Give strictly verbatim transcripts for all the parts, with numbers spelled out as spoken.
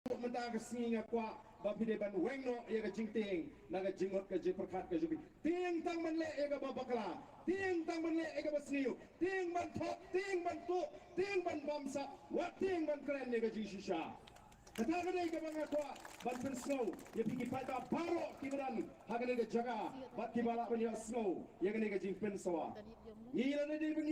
Mynta ka sngi nga kwah ba phi dei ban weng noh ïa ka jingtieng na ka jingmut ka jingpyrkhat ka jong phi. Tieng tang ban leh ïa kaba bakla, tieng tang ban leh ïa kaba sniew, tieng ban thok, tieng ban tuh, tieng ban bamsap, wat tieng ban kren ïa ka jingshisha. Kata ka dei kaba nga kwah ban pynsngew ïa phi ki paidbah baroh kiba don ha kane ka jaka bad kiba lah ban ïohsngew ïa kane ka jingpynsawa. Ngi la dei ban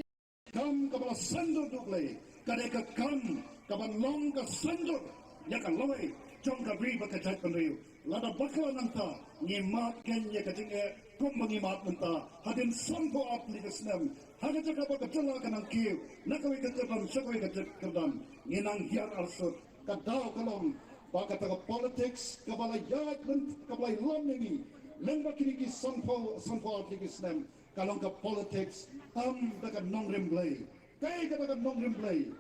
kam kaba la sngewthuh U Blei, ka dei ka kam kaba long ka sngewthuh ïa ka lawei jong ka ri bad ka jaitbynriew. Lada bakla nangta ngi mad kein ïa ka jingeh kumba ngi mad mynta hadien sanphew ar tylli ki snem ha ka jaka ba ka jylla ka nang kiew na kawei ka kyrdan sha kawei ka kyrdan. Ngi nang hiar arsut, ka daw ka long ba kata ka politics kaba la ïaid lem, kaba la ïalam ïa ngi lyngba kine ki sanphew, sanphew ar tylli ki snem, ka long ka politics tam da ka nongrim Blei. Kaei kata ka nongrim Blei?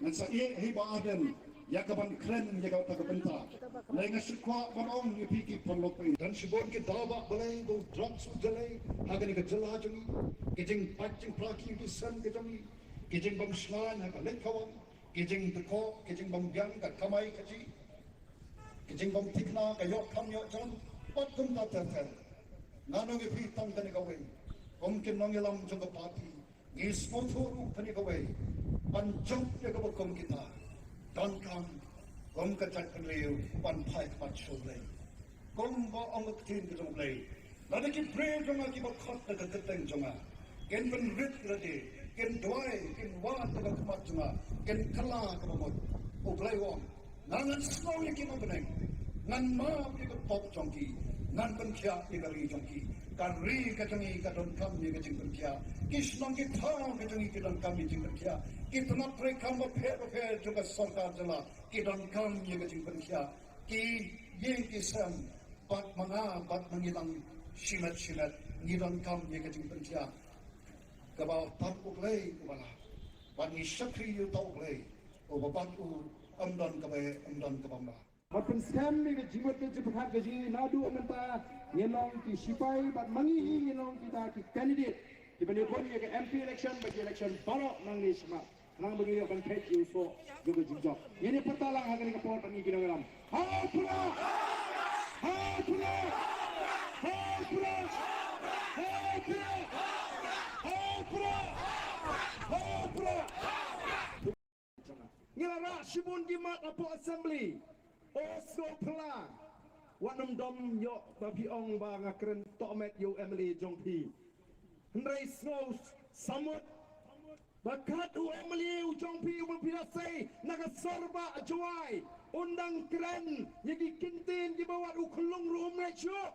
Ngan sa ïeh hi Bah Ardent ïa ka ban kren ïa kata ka bynta. Lei nga shu kwah ban ong ïa phi ki paralok, don shibun ki daw ba balei ba u drugs u jlei ha kane ka jylla jong ngi. Ki jingpait jingpra ki, ki sem ki jong ngi, ki jingbym shngaiñ ha ka leit ka wan, ki jingdkoh, ki jingbym biang ka kamai kajih, ki jingbym thikna ka ïoh kam ïoh jam, bad kumta ter ter. Nga ong ïa phi tang kane kawei, kum ki nongïalam jong ka party, ngi sngewthuh ruh kane kawei, ban jop ïa kaba kum kita. Donkam kum ka jaitbynriew ban phai khmat sha U Blei. Kumba ong ka ktien ka jong U Blei, lada ki briew jong nga kiba khot da ka kyrteng jong nga kin pynrit lade, kin duwai, kin wad da ka khmat jong nga, kin kylla kaba mut. U Blei u ong, nga ngan sngap ïa ki nongpynim, ngan map ïa ka pop jong ki, ngan pynkhiah ïa ka ri jong ki. Ka ri ka jong ngi ka donkam ïa ka jingpynkhiah. Ki shnong ki thaw ka jong ngi ki donkam ïa ka jingpynkhiah. Ki tnat treikam bapher bapher jong ka sorkar jylla ki donkam ïa ka jingpynkhiah. Ki ïing ki sem bad ma nga bad ma ngi lang shimet shimet ngi donkam ïa ka jingpynkhiah. Kaba tam U Blei uba lah, bad ngi shakri ïa uta U Blei uba bad u ym don kaba, ym don kaba mlah. Bad pynskhem ïa ka jingmut ka jingpyrkhat ka jong ngi, naduh mynta ngin long ki sipai bad ma ngi hi ngin long kita ki candidate kiban ïakut ïa ka M P election bad ki election baroh nangne shakhmat. Khnang ba ngin ïoh ban peit ïa u soh jong ka jingjop. Ngin ïa pyrta lang ha kane ka por bad ngi ki nongïalam. Ha u Prah! Ha u Prah! Ha u Prah! Ngi la rah shibun ki mat hapoh Assembly. O sngewphylla, wat nym dom ïoh ba phi ong ba nga kren tohmet ïa u M L A jong phi. Hynrei sngew samut ba kat u M L A u jong phi uba phi la sei na ka sor bah Jowai un dang kren ïa ki kyntien kiba wat u khyllung ruh um leit shuh.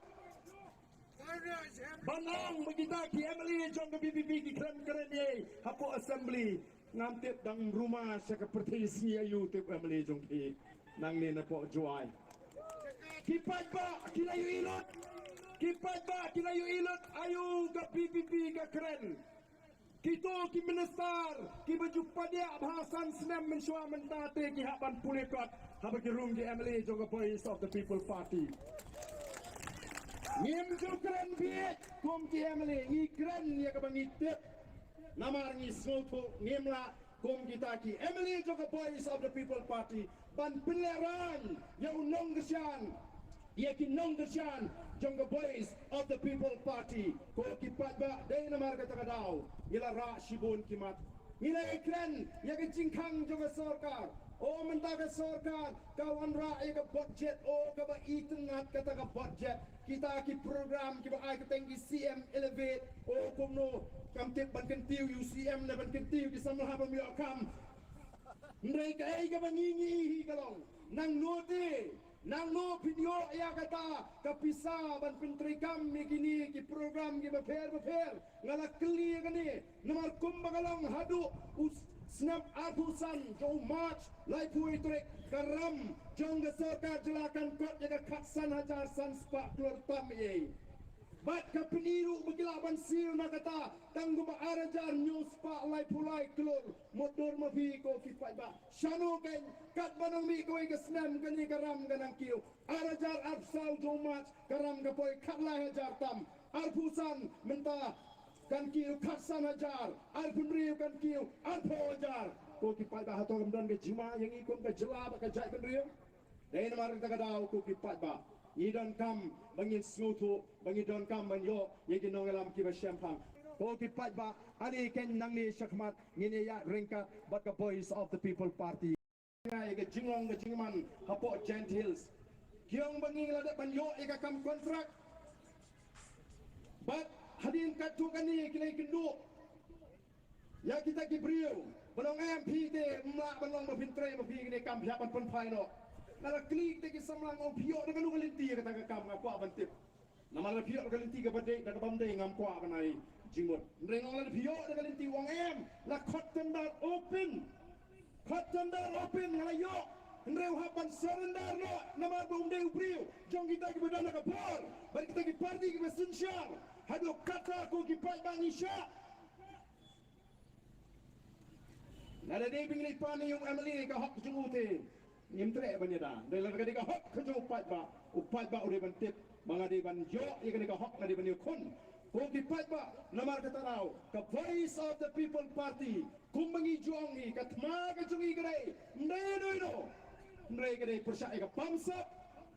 Ban ong ba kita ki M L A jong ka V P P ki kren kren ei hapoh Assembly. Ngam tip dang ruma sha ka pyrthei sngi aïu tip M L A jong ki nangne napoh Jowai. Ki paidbah ki la ïohi lut. Ki paidbah ki la ïohi lut aïu ka V P P ka kren. Kito ki minister kiba ju padiah bha san snem mynshuwa mynta te ki hap ban pule kot haba ki rung ki M L A jong ka Voice of the People Party. Ngim ju kren bieit kum ki M L A, ngi kren ïa kaba ngi tip. Namar ngi sngewthuh ngim lah kum kita ki M L A jong ka Voice of the People Party ban pynlehraiñ ïa u nongkyrshan, ïa ki nongkyrshan jong ka Voice of the People Party. Ko ki paidbah, dei namar kata ka daw ngi la rah shibun ki mat. Ngi la ïakren ïa ka jingkhang jong ka sorkar. O mynta ka sorkar ka wanrah ïa ka budget, o kaba itynnad kata ka budget. Kita ki program kiba ai kyrteng ki C M Elevate, o kumno, kam tip ban kyntiew ïa u C M ne ban kyntiew ki samla bym ïoh kam. Hynrei kaei kaba ngi ngi hi ka long, nangno te, nangno phin ïoh ïa kata ka pisa ban pyntreikam ïa kine ki program kiba pher bapher. Nga la kylli ïa kane namar kumba ka long haduh u snem arphew san jong u March laiphew wei tarik, ka ram jong ka sorkar jylla kan kot ïa ka khatsan hajar san spah klur tam ei. Bad ka pyni ruh ba ki lah ban siew na kata tang kumba ar hajar hynñiew spah laiphew lai klur. Mutdur ma phi ko ki paidbah. Shano kein, katba nang mih kawei ka snem kane ka ram ka nang kiew. Ar hajar arphew saw jong u March ka ram ka poi khatlai hajar tam. Arphew san mynta kan kiew khatsan hajar. Arphew hynriew kan kiew arphew hajar. Ko ki paidbah, hato kam don ka jingma ïa ngi kum ka jylla bad ka jaitbynriew? Dei namar kata ka daw ko ki paidbah, ngi donkam ba ngin sngewthuh, ba ngi donkam ban ïoh ïa ki nongïalam kiba shemphang. Ko ki paidbah, ani ken nangne shakhmat ngin ïa ryngkat bad ka Voice of the People Party. Ïa ka jinglong ka jingman hapoh Jaintia Hills, ki ong ba ngi la dep ban ïoh ïa ka kam kontrak. Bad hadien katto katne ki la ïakynduh ïa kita ki briew, ba long em phi te, ym lah ban long ba phin trei ma phi kine kam, phi hap ban pynphai noh. Nga la kylli kita ki samla, nga ong phi ïoh da kano ka lynti ïa kata ka kam, nga kwah ban tip. Namar lada phi ïoh da ka lynti kaba dei, da kaba ym dei, ngam kwah ban ai jingmut. Hynrei nga ong lada phi ïoh da ka lynti, u ong em, la khot tender open. Khot tender open, nga la ïoh. Hynrei u hap ban surrender noh namar ba um dei u briew jong kita kiba don ha ka bor bad kita ki party kiba synshar. Haduh katta ko ki paidbah ngi shah? Lada dei ba ngi leit pan ïa u M L A ka hok jong u te, ngim treh ban ïada. Hynrei lada ka dei ka hok ka jong u paidbah, u paidbah u dei ban tip ba nga dei ban ïoh ïa kane ka hok, nga dei ban ïakhun. Ko ki paidbah, namar kata ka daw ka Voice of the People Party, kumba ngi ju ong hi, ka thma ka jong ngi ka dei, ym dei ïano ïano, hynrei ka dei pyrshah ïa ka bamsap,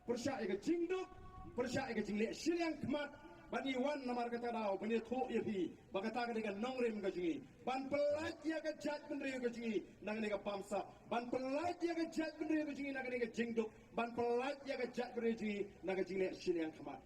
pyrshah ïa ka jingduk, pyrshah ïa ka jingleh shiliang khmat. Bad ngi wan namar kata ka daw ban ïathuh ïa phi ba kata ka dei ka nongrim ka jong ngi, ban pyllait ïa ka jaitbynriew ka jong ngi na kane ka bamsap, ban pyllait ïa ka jaitbynriew ka jong ngi na kane ka jingduk, ban pyllait ïa ka jaitbynriew jong ngi na ka jingleh shiliang khmat.